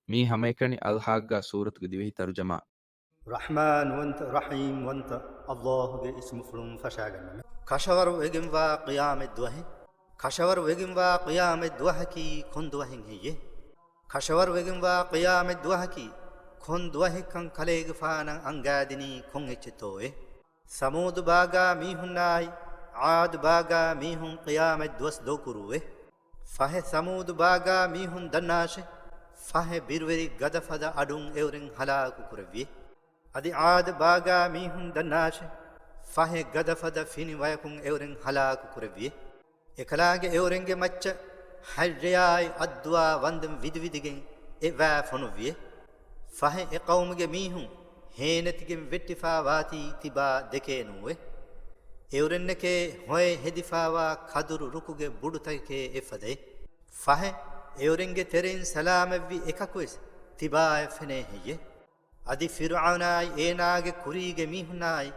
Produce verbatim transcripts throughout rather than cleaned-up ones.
މީ ހަމައެކަނި އަލްހާއްގާ ސޫރަތުގެ ދިވެހި ތަރުޖަމާ. ރަޙްމާންވަންތަ، ރަޙީމްވަންތަ އަލްލާހުގެ އިސްމުފުޅުން ފަށާގަންނަމެ. ކަށަވަރު ވެގެންވާ ޤިޔާމަތް ދުވަހެއް. ކަށަވަރު ވެގެންވާ ޤިޔާމަތް ދުވަހަކީ ކޮން ދުވަހެއް ހެއްޔެ؟ ކަށަވަރު ވެގެންވާ ޤިޔާމަތް ދުވަހަކީ ކޮން ދުވަހެއްކަން ކަލޭގެފާނަށް އަންގާދިނީ ކޮން އެއްޗެއްތޯއެ؟ ސަމޫދު ބާގާ މީހުންނާއި ޢާދު ބާގާ މީހުން ޤިޔާމަތް ދުވަސް ދޮގުކުރުވޭ. ފަހެ ސަމޫދު ބާގާ މީހުން ދަންނާށެ. ފަހެ ބިރުވެރި ގަދަފަދަ އަޑުން އެއުރެން ހަލާކު ކުރެއްވި. އަދި ޢާދު ބާގާ މީހުން ދަންނާށެ. ފަހެ ގަދަފަދަ ފިނި ވަޔަކުން އެއުރެން ހަލާކު ކުރެއްވި. އެކަލާނގެ އެއުރެންގެ މައްޗަށް ހަތްރެޔާއި އައްދުވާ ވަންދެން ވިދިވިދިގެން އެ ވައި ފޮނުއްވިއެ. ފަހެ އެ ޤައުމުގެ މީހުން ހޭނެތިގެން ވެއްޓިފާވާތީ ތިބާ ދެކޭ ނޫވެ. އެއުރެންނެކޭ ހޮއެ ހެދިފާވާ ކަދުރު ރުކުގެ ބުޑުތަކެކޭ އެއްފަދައެ. ފަހެ އެއުރެންގެ ތެރެއިން ސަލާމަތްވި އެކަކުވެސް ތިބާއަށް ފެނޭ ހެއްޔެ؟ އަދި ފިރުޢައުނާއި އޭނާގެ ކުރީގެ މީހުންނާއި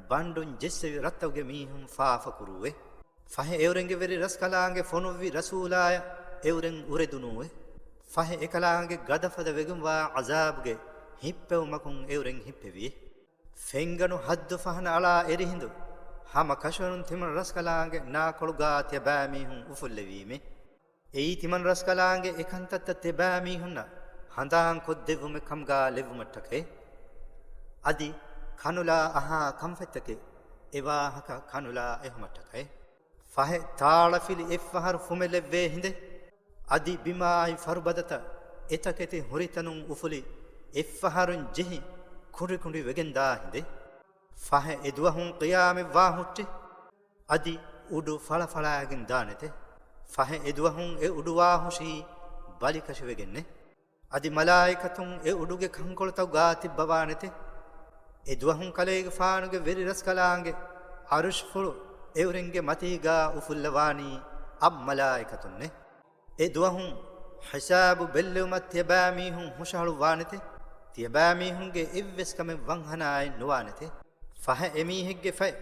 ބަނޑުން ޖެއްސެވި ރަށްތަކުގެ މީހުން ފާފަ ކުރޫއެ. ފަހެ އެއުރެންގެ ވެރި ރަސްކަލާނގެ ފޮނުއްވި ރަސޫލާޔަށް އެއުރެން އުރެދުނޫއެ. ފަހެ އެކަލާނގެ ގަދަފަދަ ވެގެންވާ ޢަޒާބުގެ ހިއްޕެވުމަކުން އެއުރެން ހިއްޕެވިއެ. ފެންގަނޑު ހައްދު ފަހަނަ އަޅާ އެރިހިނދު ހަމަ ކަށަވަރުން ތިމަން ރަސްކަލާނގެ ނާކޮޅުގާ ތިޔަބައިމީހުން އުފުއްލެވީމެ. އެއީ ތިމަން ރަސްކަލާނގެ އެކަންތައްތައް ތިޔަބައިމީހުންނަށް ހަނދާންކޮށްދެއްވުމެއް ކަމުގާ ލެއްވުމަށްޓަކައި. އަދި ކަނުލާ އަހާ ކަންފަތްތަކެއް އެވާހަކަ ކަނުލާ އެހުމަށްޓަކައި. ފަހެ ތާޅަފިލި އެއްފަހަރު ފުމެލެއްވޭ ހިނދެ. އަދި ބިމާއި ފަރުބަދަތައް އެތަކެތި ހުރިތަނުން އުފުލި އެއްފަހަރުން ޖެހި ކުނޑިކުނޑި ވެގެންދާ ހިނދެ. ފަހެ އެދުވަހުން ޤިޔާމަތް ވާހުއްޓެ. އަދި އުޑު ފަޅަފަޅާގެން ދާނެތެ. ފަހެ އެދުވަހުން އެ އުޑު ވާހުށީ ބަލިކަށިވެގެންނެ. އަދި މަލާއިކަތުން އެ އުޑުގެ ކަންކޮޅުތަކުގާ ތިއްބަވާނެތެ. އެދުވަހުން ކަލޭގެފާނުގެ ވެރިރަސްކަލާނގެ ޢަރުޝްފުޅު އެއުރެންގެ މަތީގާ އުފުއްލަވާނީ އަށް މަލާއިކަތުންނެ. އެ ދުވަހުން ހިސާބު ބެއްލެވުމަށް ތިޔަބައިމީހުން ހުށަހަޅުއްވާނެތެ. ތިޔަބައިމީހުންގެ އެއްވެސް ކަމެއް ވަންހަނާއެއް ނުވާނެތެ. ފަހެ އެމީހެއްގެ ފަތް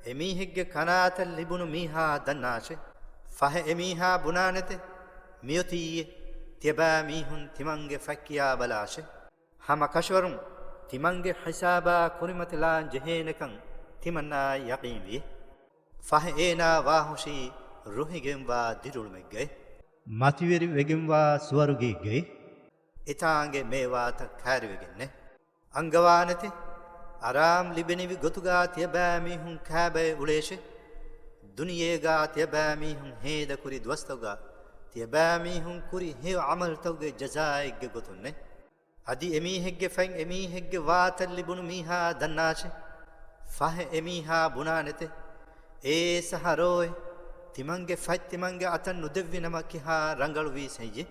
އެމީހެއްގެ ކަނާތަށް ލިބުނު މީހާ ދަންނާށެ. ފަހެ އެމީހާ ބުނާނެތެ، މިއޮތީއޭ ތިޔަބައިމީހުން ތިމަންގެ ފަތް ކިޔާބަލާށެ. ހަމަ ކަށަވަރުން ތިމަންގެ ހިސާބާ ކުރިމަތިލާން ޖެހޭނެކަން ތިމަންނާއަށް ޔަޤީންވި. ފަހެ އޭނާ ވާހުށީ ރުހިގެންވާ ދިރިއުޅުމެއްގައި. މަތިވެރި ވެގެންވާ ސުވަރުގެއެއްގައި. އެތާނގެ މޭވާތައް ކައިރިވެގެންނެ. އަންގަވާނެތެ. އަރާމް ލިބެނިވި ގޮތުގާ ތިޔަބައިމީހުން ކާބައި އުޅޭށެ. ދުނިޔޭގާ ތިޔަބައިމީހުން ހޭދަކުރި ދުވަސްތަކުގާ ތިޔަބައިމީހުން ކުރި ހެޔޮ ޢަމަލުތަކުގެ ޖަޒާއެއްގެ ގޮތުންނެ. އަދި އެމީހެއްގެ ފަތް އެމީހެއްގެ ވާތަށް ލިބުނު މީހާ ދަންނާށެ. ފަހެ އެމީހާ ބުނާނެތެ، އޭ ސަހަރޯއެ، ތިމަންގެ ފަތް ތިމަންގެ އަތަށް ނުދެއްވި ނަމަ ކިހާ ރަނގަޅުވީސް ހެއްޔެ؟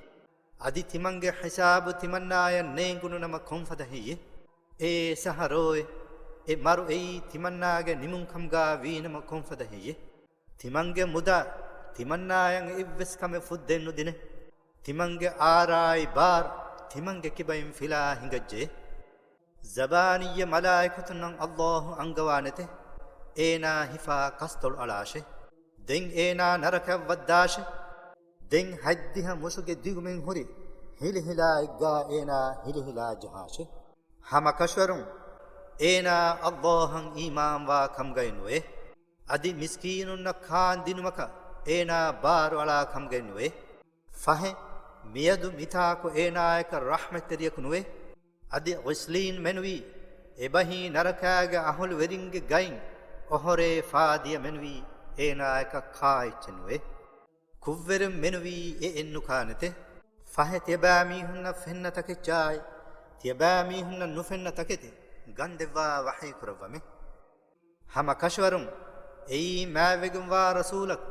އަދި ތިމަންގެ ހިސާބު ތިމަންނާޔަށް ނޭނގުނު ނަމަ ކޮންފަދަ ހެއްޔެ؟ އޭ ސަހަރޯއެ، އެ މަރު އެއީ ތިމަންނާގެ ނިމުން ކަމުގާ ވީނަމަ ކޮންފަދަ ހެއްޔެ؟ ތިމަންގެ މުދާ ތިމަންނާޔަށް އެއްވެސް ކަމެއް ފުއްދެއް ނުދިނެ. ތިމަންގެ އާރާއި ބާރު ތިމަންގެ ކިބައިން ފިލާ ހިނގައްޖެ. ޒަބާނިއްޔަ މަލާއިކަތުންނަށް އައްލާހު އަންގަވާނެތެ، އޭނާ ހިފާ ކަސްތޮޅު އަޅާށެ. ދެން އޭނާ ނަރަކައަށް ވައްދާށެ. ދެން ހަތްދިހަ މުސުގެ ދިގުމިން ހުރި ހިލިހިލާއެއްގާ އޭނާ ހިލިހިލާ ޖަހާށެ. ހަމަ ކަށަވަރުން އޭނާ އައްލާހަށް އީމާންވާ ކަމުގައި ނުވޭ. އަދި މިސްކީނުންނަށް ކާން ދިނުމަކަށް އޭނާ ބާރު އަޅާ ކަމުގައި ނުވޭ. ފަހެ، މިއަދު މިތާކު އޭނާޔަކަށް ރަޙްމަތްތެރިޔަކު ނުވޭ. އަދި ޣިސްލީން މެނުވީ، އެބަހީ ނަރަކާގެ އަހުލުވެރިންގެ ގައިން އޮހޮރޭ ފާދިޔަ މެނުވީ އޭނާޔަކަށް ކާ އެއްޗެއް ނުވޭ. ކުށްވެރިން މެނުވީ އެ އެއްނުކާނެތެ. ފަހެ ތިޔަބައިމީހުންނަށް ފެންނަ ތަކެއްޗާއި، ތިޔަބައިމީހުންނަށް ނުފެންނަ ތަކެތި ގަންދެއްވާ ވަޙީ ކުރައްވަމެ. ހަމަ ކަށަވަރުން އެއީ މާތްވެގެންވާ ރަސޫލަކު،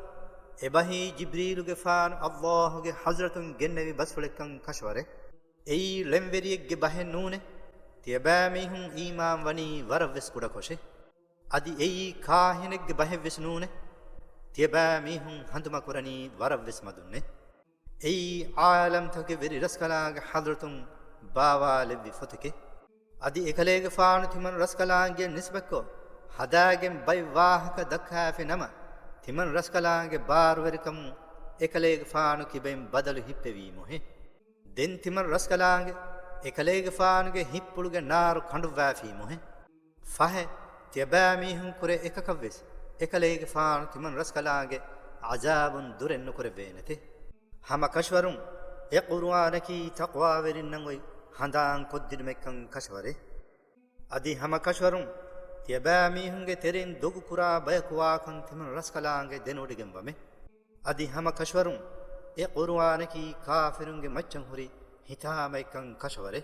އެބަހީ ޖިބްރީލުގެފާނު އައްލާހުގެ ޙަޟްރަތުން ގެންނެވި ބަސްފުޅެއްކަން ކަށަވަރެއް. އެއީ ޅެންވެރިއެއްގެ ބަހެއް ނޫނެ، ތިޔަބައިމީހުން އީމާންވަނީ ވަރަށްވެސް ކުޑަކޮށެ. އަދި އެއީ ކާހިނެއްގެ ބަހެއްވެސް ނޫނެ، ތިޔަބައިމީހުން ހަނދުމަކުރަނީ ވަރަށްވެސް މަދުންނެ. އެއީ ޢާލަމްތަކުގެ ވެރި ރަސްކަލާނގެ ޙަޟްރަތުން ބާވާލެއްވި ފޮތެކެ. އަދި އެކަލޭގެފާނު ތިމަން ރަސްކަލާނގެއަށް ނިސްބަތްކޮށް ހަދާގެން ބައެއް ވާހަކަ ދައްކާފި ނަމަ، ތިމަން ރަސްކަލާނގެ ބާރުވެރިކަމުން އެކަލޭގެފާނު ކިބައިން ބަދަލު ހިއްޕެވީމުހެ. ދެން ތިމަން ރަސްކަލާނގެ އެކަލޭގެފާނުގެ ހިތްޕުޅުގެ ނާރު ކަނޑުއްވާފީމުހެން. ފަހެ، ތިޔަބައިމީހުން ކުރެ އެކަކަށްވެސް އެކަލޭގެފާނު ތިމަން ރަސްކަލާނގެ ޢަޒާބުން ދުރެއްނުކުރެއްވޭނެތެ. ހަމަ ކަށަވަރުން އެ ޤުރުއާނަކީ ތަޤްވާވެރިންނަށް އޮތް ހަނދާން ކޮށްދިނުމެއްކަން ކަށަވަރޭ. އަދި ހަމަ ކަށަވަރުން ތިޔަބައިމީހުންގެ ތެރެއިން ދޮގު ކުރާ ބަޔަކު ވާކަން ތިމަން ރަސްކަލާނގެ ދެނެވޮޑިގެންވަމެ. އަދި ހަމަ ކަށަވަރުން އެ ޤުރުއާނަކީ ކާފިރުންގެ މައްޗަށް ހުރި ހިތާމައެއްކަން ކަށަވަރޭ.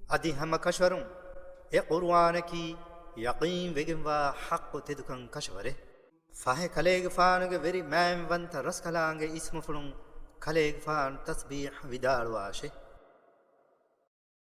އަދި ހަމަ ކަށަވަރުން އެ ޤުރުއާނަކީ ޔަޤީން ވެގެންވާ ޙައްޤު ތެދުކަން ކަށަވަރޭ. ފަހެ ކަލޭގެފާނުގެ ވެރި މާތްވަންތަ ރަސްކަލާނގެ އިސްމުފުޅުން ކަލޭގެފާނު ތަސްބީޙަ ވިދާޅުވާށޭ.